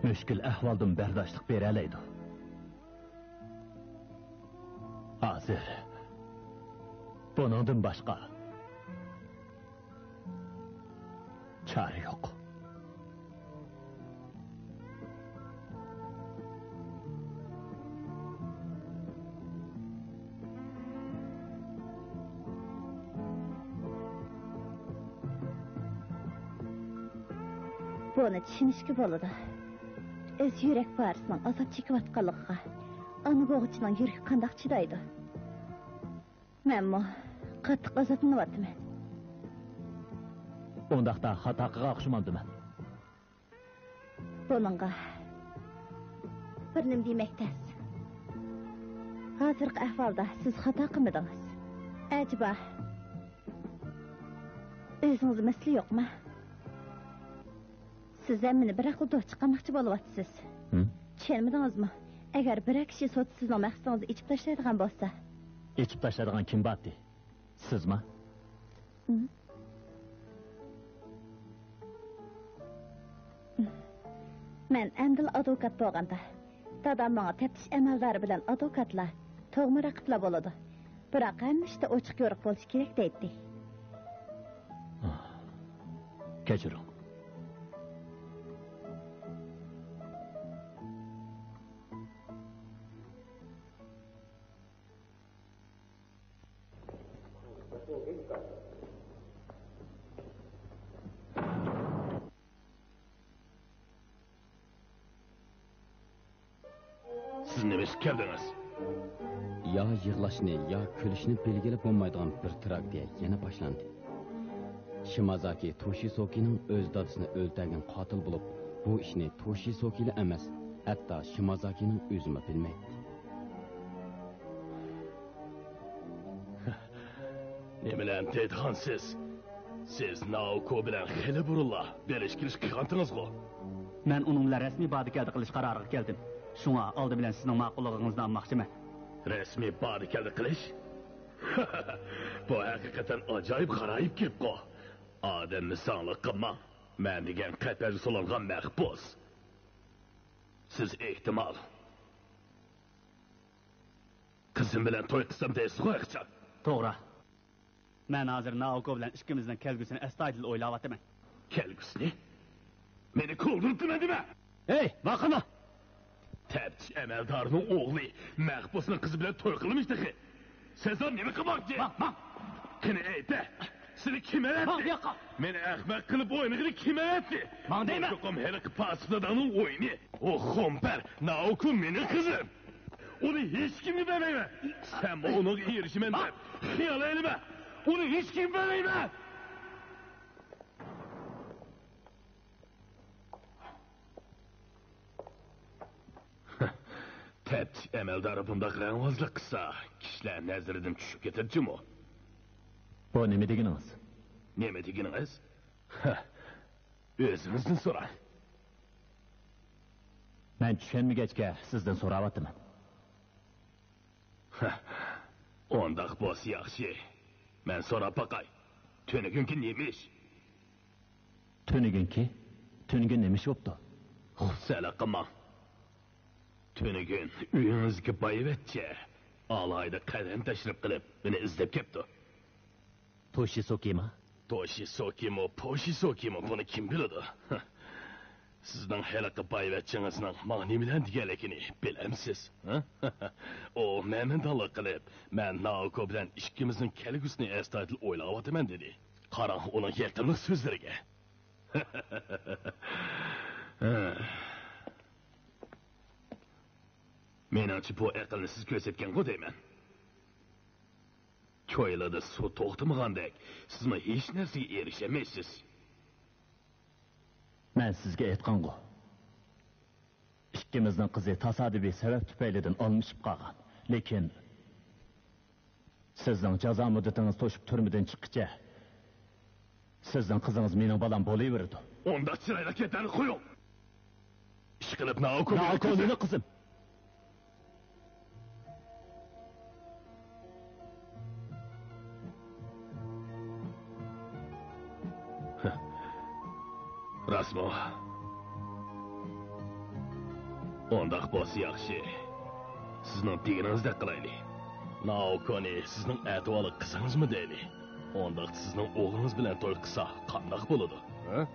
مۈشكۈل ئەھۋالدىمۇ بەرداشلىق بېرەلەيدۇ. ھازىر بۇنىڭدىن باشقا چارە يوق. بۇنى چۈشىنىشكە بولىدۇ. ئۆز يۈرەك پارىسىنىڭ ئازاب چېكىۋاتقانلىقىغا ئانا بوغۇچىنىڭ يۈرىكى قانداق چىدايدۇ؟ مەنمۇ قاتتىق ئازابلىنىۋاتىمەن. ئۇنداقتا خاتا قىلغان ئوخشىمامدىمەن؟ بۇنىڭغا بىر نېمە دېمەك تەس. ھازىرقى ئەھۋالدا سىز خاتا قىلمىدىڭىز. ئەجەبا، ئۆزىڭىزدە مەسىلە يوقما؟ سىز ھەممىنى بىراقلا دوق چىقارماقچى بولۇۋاتىسىز. ھىم؟ چۈشەنمىدىڭىزمۇ؟ ئەگەر بىرەر كىشى سودا سىزنىڭ مەقسىتىڭىزنى ئېچىپ تاشلايدىغان بولسا. ئېچىپ تاشلايدىغان كىم بارتى؟ سىزما؟ ھىم؟ مەن ئەمدىلا ئادۋوكات بولغاندا، دادام ماڭا تەپتىش ئەمەلدارى بىلەن ئادۋوكاتلار تۇغما رەقىبلا بولىدۇ. بىراق ھەممە ئىشتا ئوچۇق يورۇق بولۇشى كېرەك دەيتتى. كەچۈرۈڭ. سىز نېمە ئىشقا كەلدىڭىز؟ يا يىغلاشنى، يا كۈلۈشنى بىلگىلى بولمايدىغان بىر تراگېدىيە يەنە باشلاندى. شىمازاكى توشىسوكىنىڭ ئۆز دادىسىنى ئۆلتۈرگەن قاتىل بولۇپ، بۇ ئىشنى توشىسوكىلا ئەمەس، ھەتتا شىمازاكىنىڭ ئۆزىمۇ بىلمەيتتى. نېمىلەرنى دەيدىغانسىز؟ سىز نائوكو بىلەن خېلى بۇرۇنلا بېرىش كېلىش قىلغانتىڭىزغۇ؟ مەن ئۇنىڭ بىلەن رەسمىي باردى-كەلدى قىلىش قارارىغا كەلدىم. شۇڭا ئالدى بىلەن سىزنىڭ ماقۇللۇقىڭىزنى ئالماقچىمەن. رەسمىي باردى-كەلدى قىلىش؟ بۇ ھەقىقەتەن ئاجايىپ غارايىپ گەپقۇ. ئادەمنى زاڭلىق قىلماڭ. مەن دېگەن قەپەسكە سولانغان مەھبۇس. سىز ئېھتىمال قىزىم بىلەن توي قىلسام دەيسىزغۇ ھېچقاچان. توغرا. مەن ھازىر نائوكو بىلەن ئىككىمىزنىڭ كەلگۈسىنى ئەستايىدىل ئويلاۋاتىمەن. كەلگۈسىنى؟ مېنى كولدۇرۇپتىمەن دېمە! ھەي، ۋاقىما! تەپتىش ئەمەلدارىنىڭ ئوغلى مەھبۇسنىڭ قىزى بىلەن توي قىلىمىش تېخى. سەن ساڭا نېمە قىلماقچى؟ ماڭ، ماڭ! قېنى ئېيتە، سېنى كىم ماڭ ئەۋەتتى؟ بۇياققا! مېنى ئەخمەق قىلىپ ئوينىغىلى كىم ئەۋەتتى؟ ماڭ دەيمەن! چوقۇم ھېلىقى پاسىق داداڭنىڭ ئويۇنى. ئۇ خۇمپەر، نائوكو مېنىڭ قىزىم. ئۇنى ھېچكىمگە بەرمەيمەن. سەنمۇ ئۇنىڭغا ئېرىشىمەن دەپ خىيال ئەيلىمە. ئۇنى ھېچكىمگە بەرمەيمەن. تەپتىش ئەمەلدارى بۇنداق رەڭۋازلىق قىلسا، كىشىلەر نەزىرىدىن چۈشۈپ كېتىدۇ جۇمۇ. بۇ نېمە دېگىنىڭىز؟ نېمە دېگىنىڭىز؟ ئۆزىڭىزدىن سوراڭ. مەن چۈشەنمىگەچكە سىزدىن سوراۋاتىمەن. ئۇنداق بولسا ياخشى. مەن سوراپ باقاي. تۈنۈگۈنكى نېمە ئىش؟ تۈنۈگۈنكى؟ تۈنۈگۈن نېمە ئىش بوپتۇ؟ خۇپسەنلىك قىلماڭ. تۈنۈگۈن ئۆيىڭىزگە بايۋەچچە ئالاھىدە قەدەم تەشرىپ قىلىپ، مېنى ئىزدەپ كەپتۇ. توشىسوكىما؟ توشىسوكىمۇ، پوشىسوكىمۇ، بۇنى كىم بىلىدۇ؟ سىزنىڭ ھېلىقى بايۋەچچىڭىزنىڭ ماڭا نېمىلەرنى دېگەنلىكىنى بىلەمسىز؟ ئۇ مەمەندانلىق قىلىپ، مەن نائوكو بىلەن ئىككىمىزنىڭ كەلگۈسىنى ئەستايىدىل ئويلاۋاتىمەن دېدى. قاراڭ ئۇنىڭ يېقىملىق سۆزلىرىگە. مېنىڭچە بۇ ئەقىلنى سىز كۆرسەتكەنغۇ دەيمەن. كويلىدا سۇ توختىمىغاندەك، سىزمۇ ھېچ نەرسىگە ئېرىشەلمەيسىز. مەن سىزگە ئېيتقانغۇ، ئىككىمىزنىڭ قىزى تاسادىپىي سەۋەب تۈپەيلىدىن ئالمىشىپ قالغان. لېكىن سىزنىڭ جازا مۇددىتىڭىز توشۇپ تۈرمىدىن چىققىچە، سىزنىڭ قىزىڭىز مېنىڭ بالام بولۇۋېرىدۇ. ئۇنداق چىرايلىق گەپلەرنى قويۇڭ. ئىشقىلىپ نائوكو مېنىڭ قىزىم. نائوكو مېنىڭ قىزىم. راستمۇ؟ ئۇنداق بولسا ياخشى. سىزنىڭ دېگىنىڭىزدەك قىلايلى. نائوكونى سىزنىڭ ئەتىۋارلىق قىزىڭىزمۇ دەيلى. ئۇنداقتا سىزنىڭ ئوغلىڭىز بىلەن توي قىلسا قانداق بولىدۇ؟ ھە؟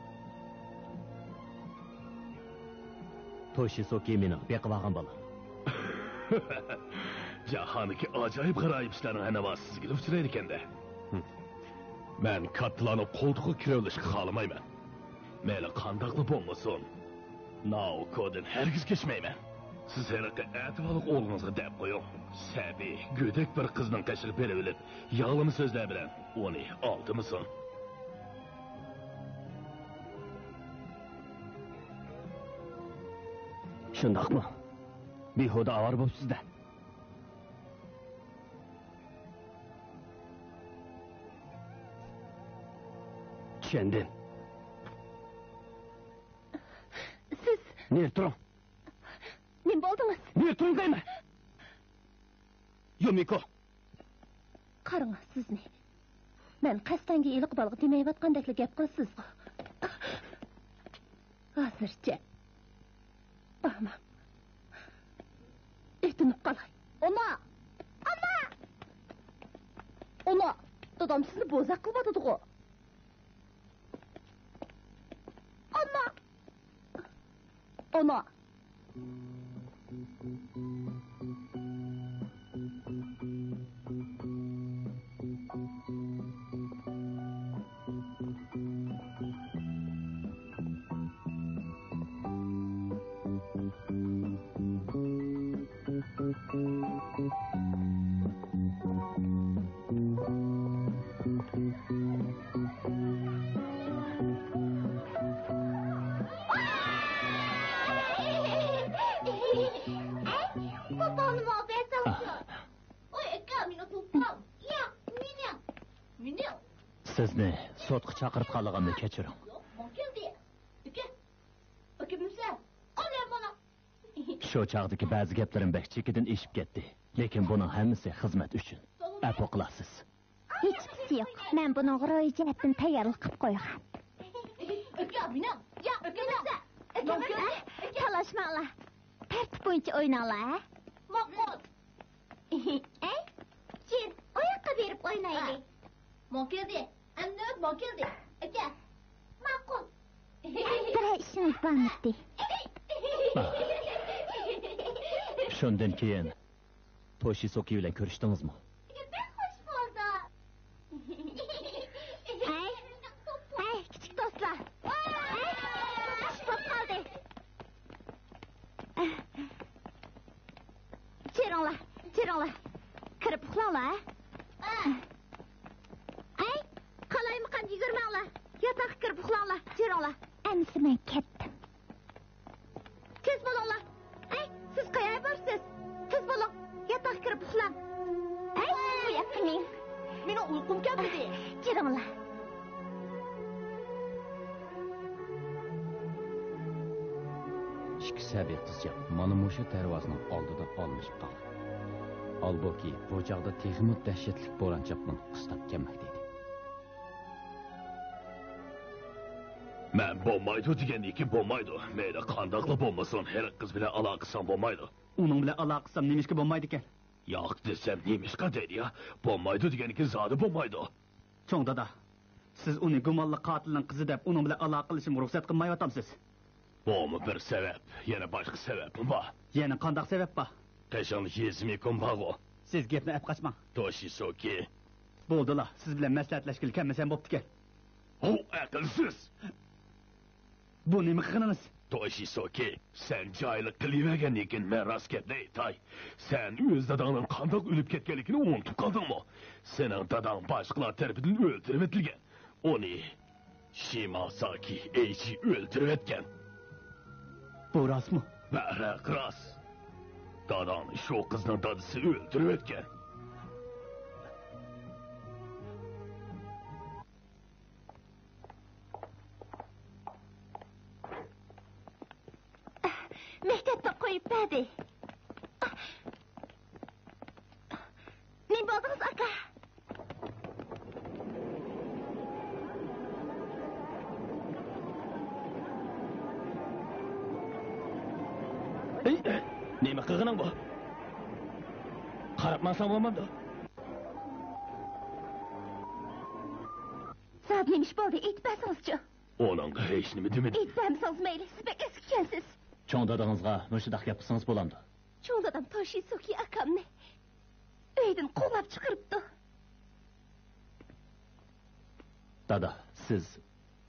توشىسوكى مېنىڭ بېقىۋالغان بالام. جاھاندىكى ئاجايىپ غارايىپ ئىشلارنىڭ ھەننىۋاسى سىزگىلا ئۇچرايدىكەن-دە. مەن كاتتىلارنىڭ قولتۇقىغا كىرىۋېلىشقا خالىمايمەن. مەيلى قانداقلا بولمىسۇن، نائوكودىن ھەرگىز كەچمەيمەن. سىز ھېلىقى ئەتىۋارلىق ئوغلىڭىزغا دەپ قويۇڭ. سەبىي، گۆدەك بىر قىزنىڭ قېشىغا بېرىۋېلىپ، ياغلىما سۆزلەر بىلەن ئۇنى ئالدىمىسۇن. شۇنداقمۇ؟ بىھۇدە ئاۋارە بوپسىز-دە. چۈشەندىم. سىز نېرى تۇرۇڭ. نېمە بولدىڭىز؟ نېرى تۇرۇڭ دەيمەن. يۇمىكو. قاراڭ سىزنى. مەن قەستەنگە ھېلىقى بالىغا دېمەيۋاتقاندەكلا گەپ قىلىسىزغۇ. ھازىرچە بارماڭ. ئۆتۈنۈپ قالاي. ئانا! ئانا! ئانا! دادام سىزنى بوزەك قىلىۋاتىدىغۇ. ئانا! ئانا! سىزنى سوتقا چاقىرتقانلىقىمنى كەچۈرۈڭ. يوق، ماڭا كەلدى. ئۇكا، ئۇكا بىمسە، قالىمانا. شۇ چاغدىكى بەزى گەپلىرىم بەك چېكىدىن ئېشىپ كەتتى. لېكىن بۇنىڭ ھەممىسى خىزمەت ئۈچۈن. ئەپۇ قىلارسىز. ھېچقىسى يوق. مەن بۇنىڭغا روھىي جەھەتتىن تەييارلىق قىلىپ قويغان. ئۆكە، مېنىڭ. يا، ئۆكە، مېنىڭ. ئۆكە، مېنىڭ. تالاشماڭلار. تەرتىپ بويىچە ئويناڭلار، ھە؟ ماقۇل. ئەي، جىن، ئۇ ياققا بېرىپ ئوينايلى. ھە. ماڭا كەلدى. ئەمدى ماڭا كەلدى. ئەكە. ماقۇل. بىرەر ئىشىڭىز بارمىدى؟ شۇندىن كېيىن توشىسوكى بىلەن كۆرۈشتىڭىزمۇ؟ بەك خوش بولدى. ھەي، ھەي، كىچىك دوستلار. ھەي، ئىش بولۇپ قالدى. چىرىڭلار، چىرىڭلار. كىرىپ ئۇخلاڭلار، ھە؟ ئەي، قالايمىقان يۈگۈرمەڭلار. ياتاققا كىرىپ ئۇخلاڭلار، چىرىڭلار. ئەمىسە مەن كەتتىم. تېز بولۇڭلار. ئەي، سىز قەيەرگە بارىسىز؟ تېز بولۇڭ. ياتاققا كىرىپ ئۇخلاڭ. ئەي، بۇ ياققا مېڭىڭ. مېنىڭ ئۇيقۇم كەلمىدى. چىرىڭلار. ئىككى سەبىي قىزچاق مانا مۇشۇ دەرۋازىنىڭ ئالدىدا ئالمىشىپ قالغان. ھالبۇكى، بۇ چاغدا تېخىمۇ دەھشەتلىك بوران-چاپقۇن قىستاپ كەلمەكتە ئىدى. مەن بولمايدۇ دېگەندىكىن بولمايدۇ. مەيلى قانداقلا بولمىسۇن، ھېلىقى قىز بىلەن ئالاقە قىلساڭ بولمايدۇ. ئۇنىڭ بىلەن ئالاقە قىلسام نېمىشقا بولمايدىكەن؟ ياق دېسەم نېمىشقا دەيدۇ يا؟ بولمايدۇ دېگەنكىن زادى بولمايدۇ. چوڭ دادا، سىز ئۇنى گۇمانلىق قاتىلنىڭ قىزى دەپ ئۇنىڭ بىلەن ئالاقە قىلىشىمغا رۇخسەت قىلمايۋاتامسىز؟ بۇمۇ بىر سەۋەب، يەنە باشقا سەۋەبمۇ بار؟ يەنە قانداق سەۋەب بار؟ قېشىڭدا يېزمىكوم بارغۇ. سىز گەپنى ئەپ قاچماڭ. توشىسۇكى. بولدىلا، سىز بىلەن مەسلىھەتلەشكىلى كەلمىسەم بوپتىكەن. ھو، ئەقىلسىز! بۇ نېمە قىلغىنىڭىز؟ توشىسوكى، سەن جاھىللىق قىلىۋەرگەندىن كېيىن مەن راست گەپنى ئېيتاي. سەن ئۆز داداڭنىڭ قانداق ئۆلۈپ كەتكەنلىكىنى ئۇنتۇپ قالدىڭمۇ؟ سېنىڭ داداڭ باشقىلار تەرىپىدىن ئۆلتۈرۈۋېتىلگەن. ئۇنى شىماساكى ئېيچى ئۆلتۈرۈۋەتكەن. بۇ راستمۇ؟ بەرھەق راست. داداڭنى شۇ قىزنىڭ دادىسى ئۆلتۈرۈۋەتكەن. مەكتەپتىن قويۇپ بەردى. نېمە بولدىڭىز، ئاكا؟ ھېي، نېمە قىلغىنىڭ بۇ؟ قاراپ ماڭساڭ بولمامدۇ؟ زادى نېمە ئىش بولدى؟ ئېيتىپ بەرسىڭىزچۇ؟ ئۇنىڭغا ھېچنېمە دېمىدىم. ئېيتىپ بەرمىسىڭىز مەيلى، سىز بەك ئەسكىكەنسىز. چوڭ دادىڭىزغا مۇشۇنداق گەپ قىلسىڭىز بولامدۇ؟ چوڭ دادام توشىسۇكى ئاكامنى ئۆيدىن قوغلاپ چىقىرىپتۇ. دادا، سىز.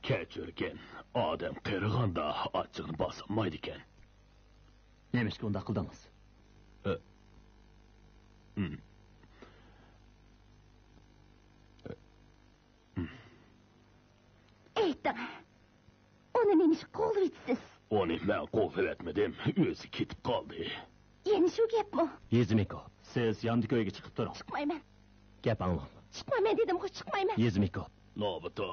كەچۈرگىن، ئادەم قېرىغاندا ئاچچىقىنى باسالمايدىكەن. نېمىشقا ئۇنداق قىلدىڭىز؟ ئە، ئىم. ئە، ئىم. ئېيتىڭ، ئۇنى نېمىشقا قوغلىۋېتىسىز؟ ئۇنى مەن قوغلىۋەتمىدىم، ئۆزى كېتىپ قالدى. يەنە شۇ گەپمۇ؟ يېزىمىكو، سىز ياندىكى ئۆيگە چىقىپ تۇرۇڭ. چىقمايمەن. گەپ ئاڭلاڭ. چىقمايمەن دېدىمغۇ، چىقمايمەن. يېزىمىكو. نوبۇتو،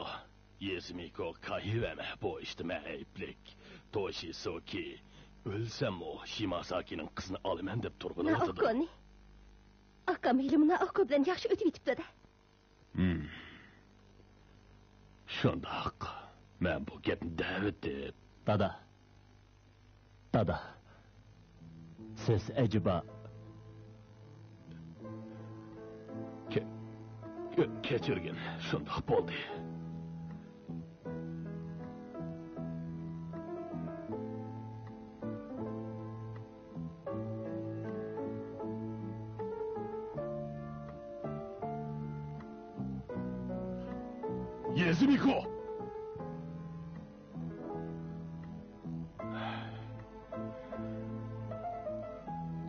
يېزىمىكو كايىۋەمە، بۇ ئىشتا مەن ئەيىبلىك. توشىسۇكى، ئۆلسەممۇ شىماساكىنىڭ قىزىنى ئالىمەن دەپ تۇرغىنى ئوتىدۇ. نائوكونى. ئاكام ھېلىمۇ نائوكو بىلەن ياخشى ئۆتۈۋېتىپتۇ-دە. ھىم. شۇنداق. مەن بۇ گەپنى دەۋېتىپ. دادا. دادا. سىز ئەجەبا. كە-، كە-، كەچۈرگىن. شۇنداق بولدى. يېزىمىكو!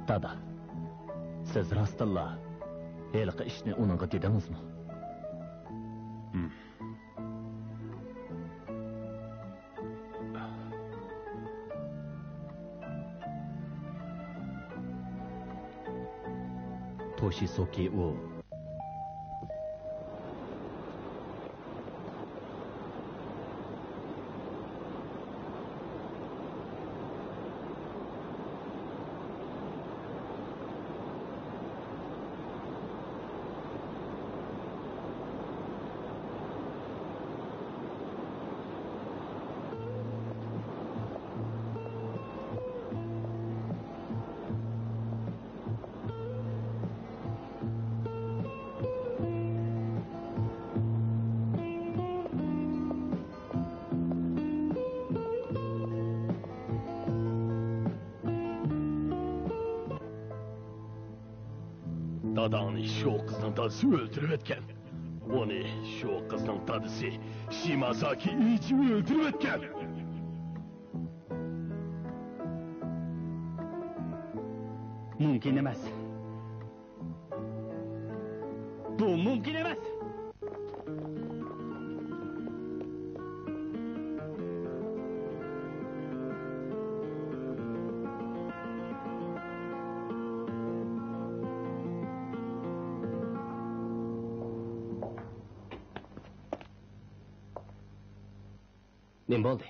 دادا، سىز راستتىنلا ھېلىقى ئىشنى ئۇنىڭغا دېدىڭىزمۇ؟ ھىم. توشىسۇكى ئۇ. داداڭنى شۇ قىزنىڭ دادىسى ئۆلتۈرۈۋەتكەن. ئۇنى شۇ قىزنىڭ دادىسى شىمازاكى ئىچى ئۆلتۈرۈۋەتكەن. مۇمكىن ئەمەس. بۇ مۇمكىن ئەمەس. نېمە بولدى؟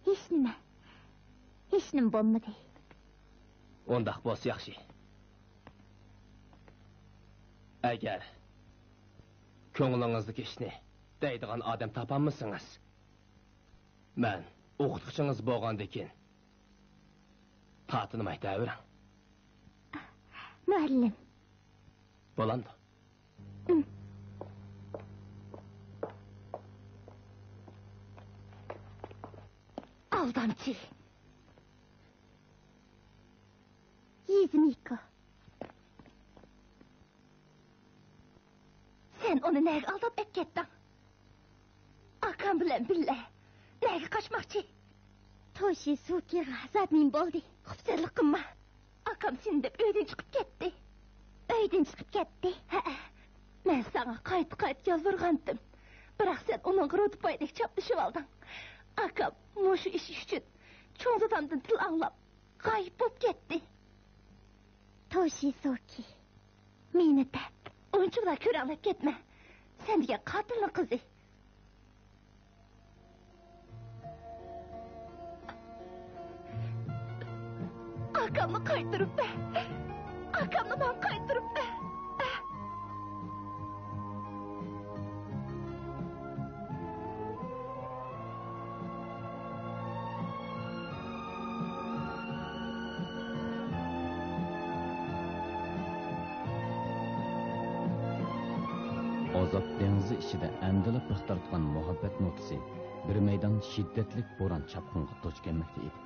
ھېچنېمە. ھېچنېمە بولمىدى. ئۇنداق بولسا ياخشى. ئەگەر كۆڭلىڭىزدىكى ئىشنى دەيدىغان ئادەم تاپالمىسىڭىز، مەن ئوقۇتقۇچىڭىز بولغاندىكىن تارتىنماي دەۋېرىڭ. مۇئەللىم. بولامدۇ؟ ئالدامچى. يىزمىكو. سەن ئۇنى نەگە ئالداپ ئەكەتتىڭ؟ ئاكام بىلەن بىللە نەگە قاچماقچى؟ توشىسۇكىغا زادنىم بولدى. خۇپسەنلىك قىلما. ئاكام سېنى دەپ ئۆيدىن چىقىپ كەتتى. ئۆيدىن چىقىپ كەتتى؟ ھەئە. مەن ساڭا قايتا-قايتا يالۋۇرغانتىم. بىراق سەن ئۇنىڭغا رۇتۇپايدەك چاپلىشىۋالدىڭ. ئاكام مۇشۇ ئىش ئۈچۈن چوڭ دادامدىن تىل ئاڭلاپ، غايىب بولۇپ كەتتى. توشىسۇكى، مېنى دەپ. ئۇنچىۋالا كۆرەڭلەپ كەتمە. سەن دېگەن قاتىلنىڭ قىزى. ئاكامنى قايتۇرۇپ بەر. ئاكامنى ماڭا قايتۇرۇپ بەر. ئازاب دېڭىزى ئىچىدە ئەمدىلا بىخ تارتقان مۇھەببەت نوتىسى بىر مەيدان شىددەتلىك بوران-چاپقۇنغا دۇچ كەلمەكتە ئىدى.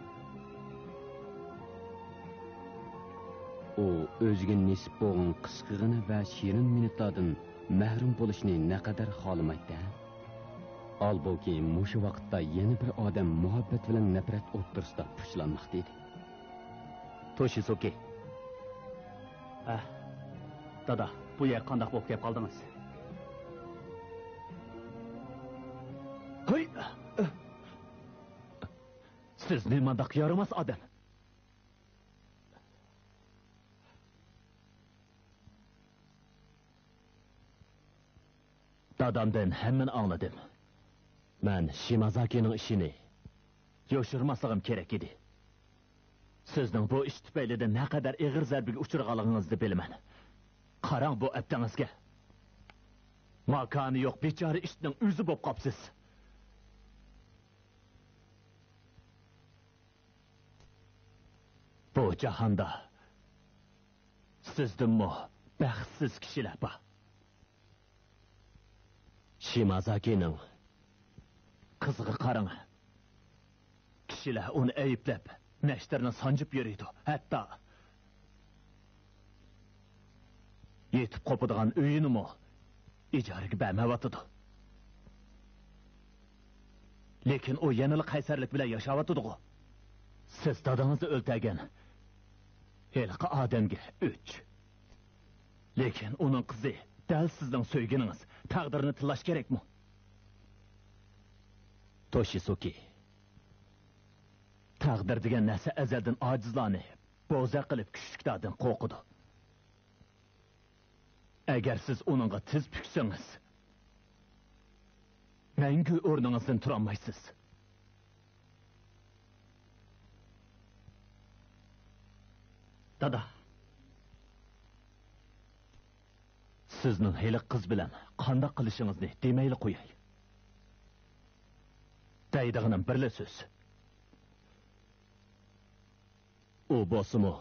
ئۇ ئۆزىگە نېسىپ بولغان قىسقىغىنە ۋە شېرىن مىنۇتلاردىن مەھرۇم بولۇشنى نەقەدەر خالىمايتتى ھە؟ ھالبۇكى، مۇشۇ ۋاقىتتا يەنە بىر ئادەم مۇھەببەت بىلەن نەپرەت ئوتتۇرىسىدا پۇچلانماقتا ئىدى. توشىسۇكى. ھە، دادا، بۇ يەرگە قانداق بولۇپ كەپ قالدىڭىز؟ ھەي! سىز نېمانداق يارىماس ئادەم! دادامدىن ھەممىنى ئاڭلىدىم. مەن شىمازاكىنىڭ ئىشىنى يوشۇرماسلىقىم كېرەك ئىدى. سىزنىڭ بۇ ئىش تۈپەيلىدىن نەقەدەر ئېغىر زەربىگە ئۇچرىغانلىقىڭىزنى بىلىمەن. قاراڭ بۇ ئەپتىڭىزگە. ماكانى يوق بىچارە ئىتنىڭ ئۆزى بولۇپ قاپسىز. بۇ جاھاندا سىزدىنمۇ بەختسىز كىشىلەر بار. شىمازاكىنىڭ قىزىغا قاراڭ. كىشىلەر ئۇنى ئەيىبلەپ، نەشتىرىنى سانجىپ يۈرىدۇ. ھەتتا يېتىپ قوپىدىغان ئۆيىنىمۇ ئىجارىگە بەرمەيۋاتىدۇ. لېكىن ئۇ يەنىلا قەيسەرلىك بىلەن ياشاۋاتىدىغۇ. سىز دادىڭىزنى ئۆلتۈرگەن ھېلىقى ئادەمگە ئۆچ. لېكىن ئۇنىڭ قىزى دەل سىزنىڭ سۆيگىنىڭىز، تەقدىرىنى تىللاش كېرەكمۇ؟ توشىسۇكى، تەقدىر دېگەن نەرسە ئەزەلدىن ئاجىزلارنى بوزەك قىلىپ كۈچلۈكلەردىن قورقىدۇ. ئەگەر سىز ئۇنىڭغا تىز پۈكسىڭىز، مەڭگۈ ئورنىڭىزدىن تۇرالمايسىز. دادا. سىزنىڭ ھېلىقى قىز بىلەن قانداق قىلىشىڭىزنى دېمەيلا قوياي. دەيدىغىنىم بىرلا سۆز. ئۇ بولسىمۇ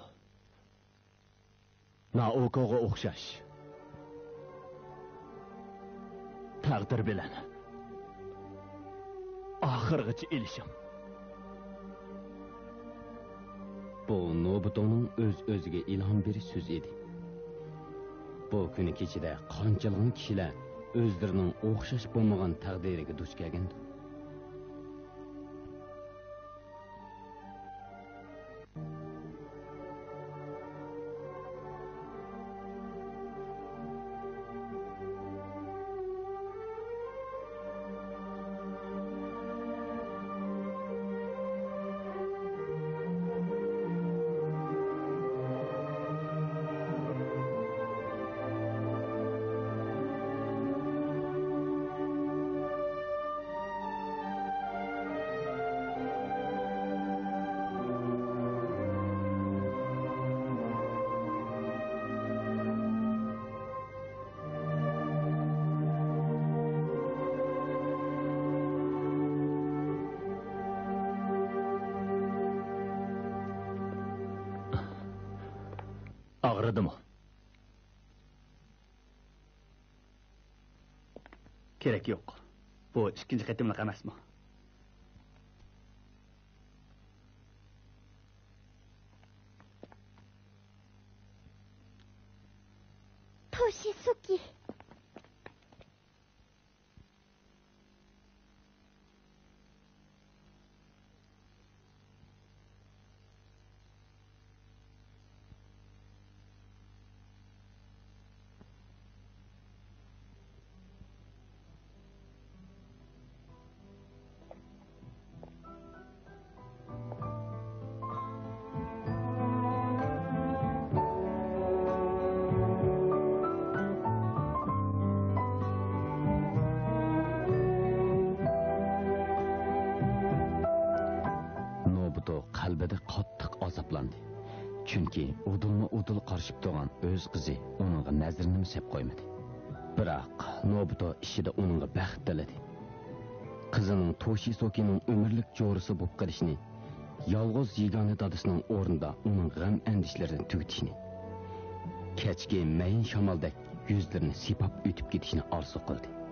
نائوكوغا ئوخشاش. تەقدىر بىلەن ئاخىرغىچە ئېلىشىڭ. بۇ نوبۇتونىڭ ئۆز-ئۆزىگە ئىلھام بېرىش سۆزى ئىدى. بۇ كۈنى كېچىدە قانچىلىغان كىشىلەر ئۆزلىرىنىڭ ئوخشاش بولمىغان تەقدىرىگە دۇچ كەلگەندۇ؟ ئاغرىدىمۇ؟ كېرەك يوق. بۇ ئىككىنچى قېتىملىق ئەمەسمۇ؟ توشىسۇكى. نوبۇتو قەلبىدە قاتتىق ئازابلاندى. چۈنكى ئۇدۇلمۇ ئۇدۇل قارىشىپ تۇرغان ئۆز قىزى ئۇنىڭغا نەزىرىنىمۇ سەپ قويمىدى. بىراق، نوبۇتو ئىچىدە ئۇنىڭغا بەخت تىلىدى. قىزىنىڭ توشىسوكىنىڭ ئۆمۈرلۈك جورىسى بولۇپ قېلىشىنى يالغۇز يېگانە دادىسىنىڭ ئورنىدا ئۇنىڭ غەم-ئەندىشىلىرىنى تۈگىتىشنى، كەچكى مەيىن شامالدەك يۈزلىرىنى سىيپاپ ئۆتۈپ كېتىشنى ئارزۇ قىلدى.